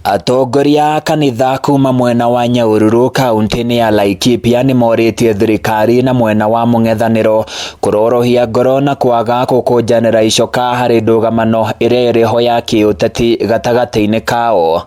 Atongoria a kanitha kuma mwena wa Nyahururu kaunti-inĩ ya Laikipia nĩmorĩtie thirikari na mwena wa mũng'ethanĩro kũrorohia ngoro na kwaga gũkũnjanĩra icoka harĩ ndũgamano ĩrĩa ĩrĩho ya kĩũteti gatagatĩ-inĩ kao.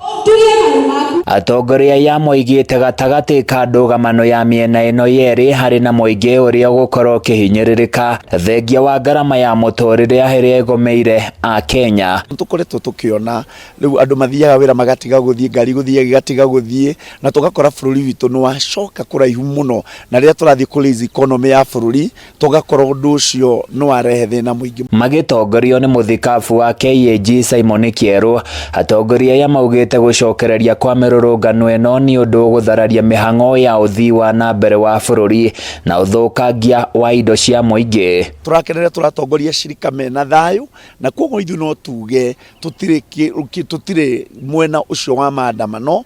Atongoria aya moigĩte gatagatĩ ka ndũgamano ya mĩena ĩno yerĩ harĩ na mũingĩ ũrĩa ũgũkorwo ũkĩhinyĩrĩrĩka thengia wa ngarama ya mũtũrĩre ĩrĩa ĩgũmĩire Akenya. Tũkoretwo tũkĩona rĩu andũ mathiaga wĩra magatiga gũthiĩ, ngari gũthiĩ igatiga gũthiĩ, na tũgakora bũrũri witũ nĩ wacoka kũraihu mũno, na rĩrĩa tũrathiĩ kũ raise economy ya bũrũri, tũgakora ũndũ ũcio nĩ warehe thĩna mũingĩ. Magĩtongorio nĩ mũthikabu wa KAG Simon Kĩerũ, atongoria aya maugĩte gũcokereria kwa mĩrũrũngano ĩno nĩ ũndũ ũgũthararia mĩhang'o ya ũthii wa na mbere wa bũrũri na ũthũkangia wa indo cia mũingĩ. Tũrakenera tũratongoria cirika mena thayũ, na koguo ithuĩ no tuge tũtirĩ tũtirĩ mwena ũcio wa maandamano.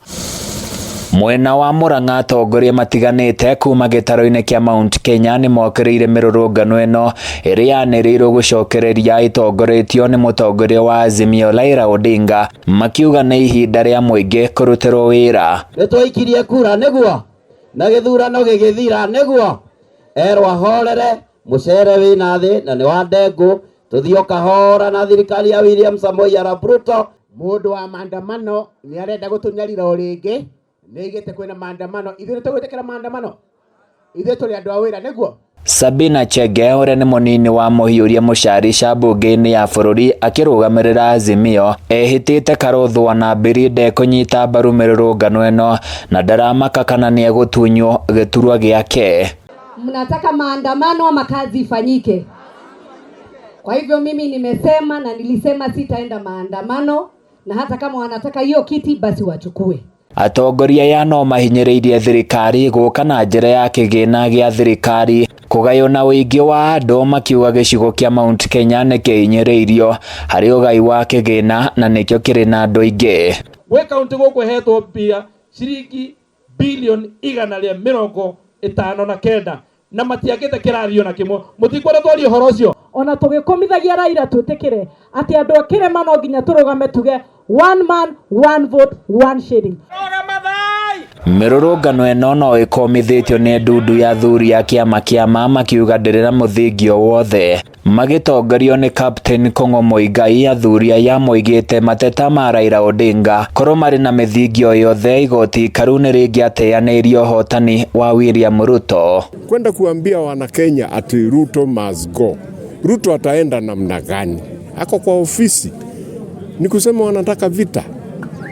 Mwena wa Murang'a atongoria matiganĩte kuma gĩtaro-inĩ kĩa Mount Kenya nĩ mokĩrĩire mĩrũrũngano ĩno ĩrĩa yanĩrĩirwo gũcokereria ĩtongoretio nĩ mũtongoria wa Azimio Raila Odinga, makiuga nĩ ihinda rĩa mũingĩ kũrutĩrwo wĩra. Nĩ twaikirie kura nĩguo na gĩthurano gĩgĩthira nĩguo erwo ahorere mũcere wĩna thĩ na nĩ wa ndengũ tũthiĩ o kahora na thirikari ya William Samoei Arap Ruto. Mũndũ wa maandamano nĩ arenda gũtũnyarira o rĩngĩ, nĩ aigĩte kwĩna maandamano, ithuĩ nĩ tũgwĩtĩkĩra maandamano, ithuĩ tũrĩ andũ a wĩra nĩguo. Sabina Chege ũrĩa nĩ mũnini wa mũhiũria mũcarica mbunge-inĩ ya bũrũri akĩrũgamĩrĩra Azimio ehĩtĩte Karũthwa na Mbiri ndekũnyita mbaru mĩrũrũngano ĩno na ndaramaka kana nĩegũtunywo gĩturwa gĩake. Mnataka maandamano ama kazi ifanyike? Kwa hivyo mimi nimesema na nilisema sitaenda maandamano, na hata kama wanataka hiyo kiti basi wachukue. Atongoria aya no mahinyĩrĩirie thirikari gũka na njĩra ya kĩgĩna gĩa thirikari kũgaywo na ũingĩ wa andũ, makiuga gĩcigo kĩa Mount Kenya nĩ kĩhinyĩrĩirio harĩ ũgai wa kĩgĩna na nĩkĩo kĩrĩ na andũ aingĩ. Gwĩ kaunti gũkũ ĩhetwo mbia ciringi bilioni 159 na matiakĩte kĩrathi ona kĩmwe. Mũtikwenda twarie ũhoro ũcio? Ona tũgĩkũmithagia Raila twĩtĩkĩre atĩ andũ a kĩrĩma no nginya tũrũgame tuge one man, one vote, one shilling. Mĩrũrũngano ĩno no ĩkomithĩtio nĩ ndundu ya athuri a kĩama kĩa ma, makiuga ndĩrĩ na mũthingi o wothe. Magĩtongorio nĩ Captain Kong'o Muigai, athuri aya moigĩte mateta ma Raila Odinga korwo marĩ na mĩthingi o yothe, igoti ikaru nĩ rĩngĩateanĩirie ũhotani wa William Ruto. Kwenda kuambia wana Kenya ati Ruto must go. Ruto ataenda namna gani? Ako kwa ofisi. Ni kusema wanataka vita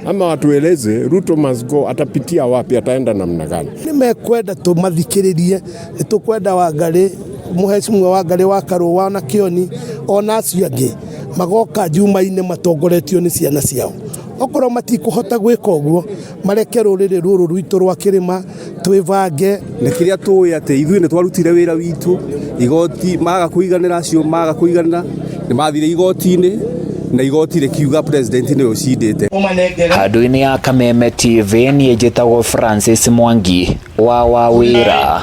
ama watueleze Ruto must go, atapitia wapi, ataenda namna gani? Nĩ mekwenda tũmathikĩrĩrie, nĩ tũkwenda Wangarĩ, mũhecimwa Wangarĩ wa Karũa na Kĩoni ona acio angĩ magoka Njumaine matongoretio nĩ ciana ciao. Okorwo matikũhota gwĩka ũguo, mareke rũrĩrĩ rũrũ rwitũ rwa kĩrĩma twĩbange. Na kĩrĩa tũĩ atĩ ithuĩ nĩ twarutire wĩra witũ, igoti maga kũiganĩra, acio maga kũiganĩra nĩ mathire igoti-inĩ na igoti rĩkiuga president nĩwe ũcindĩte. Handũ-inĩ ya Kameme TV, niĩ njĩtagwo Francis Mwangi wa Wawĩra.